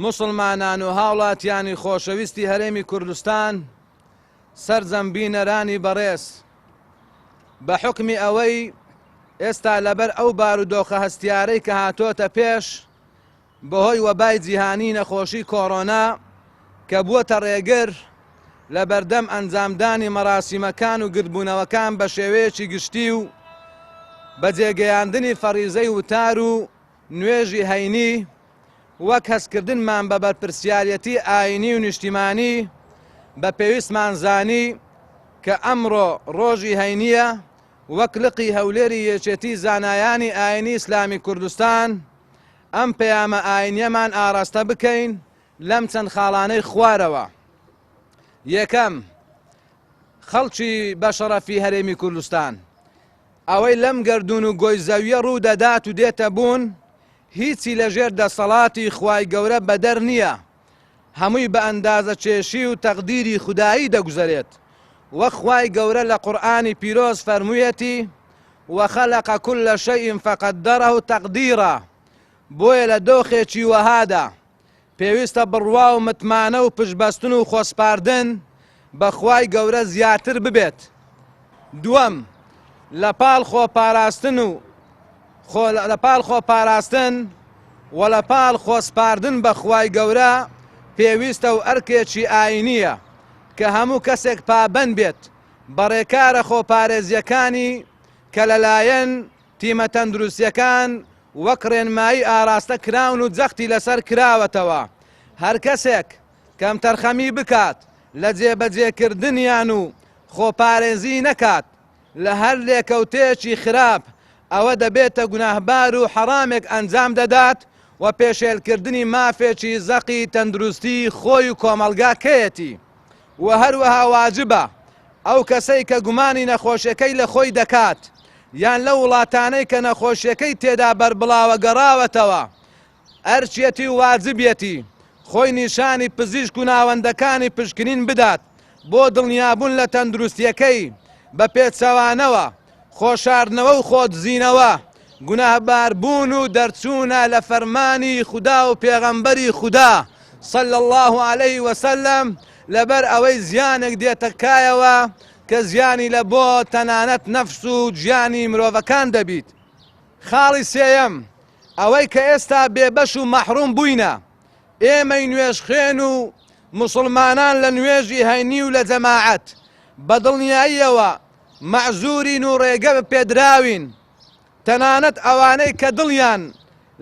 موسڵمانان و هاوڵاتیانی خۆشەویستی هەرێمی کوردستان، سەرجەم بینەرانی بەڕێز، بە حوکمی ئەوەی ئێستا لەبەر ئەو بارودۆخە هەستیارەی کە هاتۆتە پێش بەهۆی وەبای جیهانی نەخۆشی کۆرۆنا کە بووەتە ڕێگر لە بەردەم ئەنجامدانی مەراسیمەکان و گردبوونەوەکان بە شێوەیەکی گشتی و بەجێگەیاندنی فەریزەی وتار و نوێژی هەینی، وەک هەستکردنمان بە بەرپرسیارێتی ئایینی و نیشتیمانی بە پێویستمان زانی کە ئەمڕۆ ڕۆژی هەینییە وەک لقی هەولێری یەکێتی زانایانی ئایینی ئیسلامی کوردستان ئەم پەیامە ئایینیەمان ئاراستە بکەین لەم چەند خاڵانەی خوارەوە. یەکەم، خەڵکی بەشەڕەفی هەرێمی کوردستان، ئەوەی لەم گەردوون و گۆی زەویە ڕوو دەدات و دێتە بوون هیچی لەژێر دەسەڵاتی خوای گەورە بەدەر نییە، هەمووی بە ئەندازە کێشی و تەقدیری خودایی دەگوزەرێت، وەک خوای گەورە لە قورئانی پیرۆز فەرموویەتی، وخلق کل شیء فقدره تقدیرا، بۆیە لە دۆخێکی وەهادا پێویستە بڕوا و متمانە و پشتبەستن و خۆسپاردن بە خوای گەورە زیاتر ببێت. دووەم، لە پاڵ خۆپاراستن و لە پاڵ خۆپاراستن و لە پاڵ خۆسپاردن بە خوای گەورە پێویستە و ئەرکێکی ئایینییە کە هەموو کەسێک پابەند بێت بە ڕێکارە خۆپارێزییەکانی کە لەلایەن تیمە تەندروستییەکان وەک ڕێنمایی ئاراستە کراون و جەختی لەسەر کراوەتەوە هەرکەسێک کەمتەرخەمی بکات لە جێبەجێکردنیان و خۆپارێزی نەکات لە هەر لێکەوتەیەکی خراپ ئەوە دەبێتە گوناهبار و حەڕامێک ئەنجام دەدات و پێشێلکردنی مافێکی زەقی تەندروستی خۆی و کۆمەڵگاکەیەتی و هەروەها واجبە ئەو کەسەی کە گومانی نەخۆشیەکەی لە خۆی دەکات یان لەو وڵاتانەی کە نەخۆشیەکەی تێدا بەربڵاوە گەڕاوەتەوە ئەرکیەتی و واجبیەتی خۆی نیشانی پزیشک و ناوەندەکانی پشکنین بدات بۆ دڵنیابوون لە تەندروستیەکەی، بە پێچەوانەوە خۆشاردنەوە و خۆدزینەوە گوناهباربوون و دەرچوونە لە فەرمانی خودا و پێغەمبەری خودا صلی اللە علیه وسلم، لەبەر ئەوەی زیانێک دێتە کایەوە کە زیانی لە بۆ تەنانەت نەفس و گیانی مرۆڤەکان دەبیت. خاڵی سێیەم، ئەوەی کە ئێستا بێبەش و مەحروم بووینە، ئێمەی نوێژخوێن و موسڵمانان لە نوێژی هەینی و لە جەماعەت، بە دڵنیاییەوە مەعزورین و ڕێگە پێدراوین، تەنانەت ئەوانەی کە دڵیان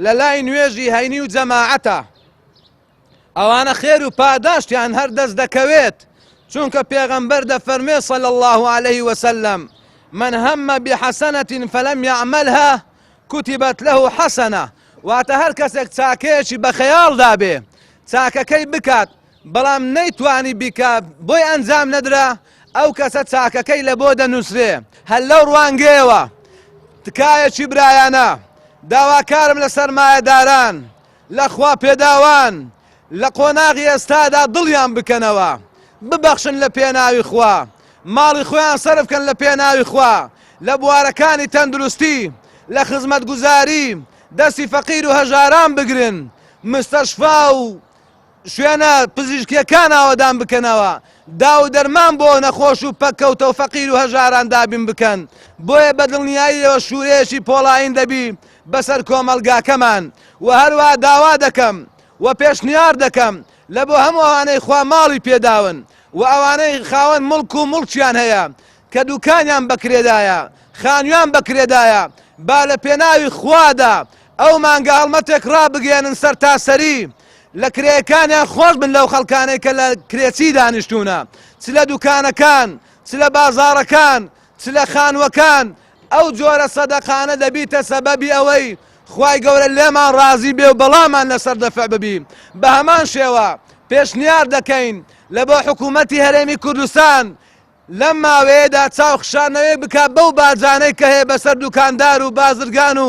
لە لای نوێژی هەینی و جەماعەتە، ئەوانە خێر و پاداشتیان هەر دەست دەکەوێت، چونکە پێغەمبەر دەفەرموێ صلی اللە علیه وسلم، من هم بحسنة فلم یعملها کتبت له حسنە، واتە هەر کەسێک چاکەیەکی بە خەیاڵدا بێ چاکەکەی بکات بەڵام نەیتوانی بیکا بۆی ئەنجام نەدرا ئەو کەسە چاکەکەی لە بۆ دەنووسرێ. هەر لەو ڕوانگەیەوە تکایەکی برایانە داواکارم لە سەرمایەداران لە خوا پێداوان لە قۆناغی ئێستادا دڵیان بکەنەوە ببەخشن لە پێناوی خوا ماڵی خۆیان سەرف کەن لە پێناوی خوا لە بوارەکانی تەندروستی لە خزمەتگوزاری دەستی فەقیر و هەژاران بگرن مستەشفا و شوێنە پزیشکیەکان ئاوەدان بکەنەوە داو و دەرمان بۆ نەخۆش و پەککەوتە و فەقیر و هەژاران دابین بکەن بۆیە بە دڵنیاییەوە شوورەیەکی پۆڵایین دەبی بەسەر کۆمەڵگاکەمان و هەروەها داوا دەکەم و پێشنیار دەکەم لە بۆ هەموو ئەوانەی خوا ماڵی پێداون و ئەوانەی خاوەن مڵک و مڵکیان هەیە کە دوکانیان بەکرێدایە خانویان بەکرێدایە با لە پێناوی خوادا ئەو مانگە هەڵمەتێک ڕابگەیەنن سەرتاسەری لە کرێیەکانیان خۆش بن لەو خەڵکانەی کە لە کرێچی دانیشتوونە چ لە دوکانەکان چ لە بازاڕەکان چ لە خانووەکان ئەو جۆرە سەدەقانە دەبیتە سەبەبی ئەوەی خوای گەورە لێمان ڕازی بێ و بەڵامان لەسەر دەفع ببی بە هەمان شێوە پێشنیار دەکەین لە بۆ حکوومەتی هەرێمی کوردستان لەم ماوەیەدا چاو خشانەوەیەک بکا بەو باجانەی کە هەیە بەسەر دوکاندار و بازرگان و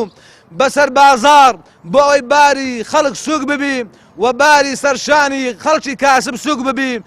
بەسەر بازاڕ بۆ ئەوەی باری خەڵک سوک ببی و باری سەرشانی خەڵکی کاسب سوک ببی.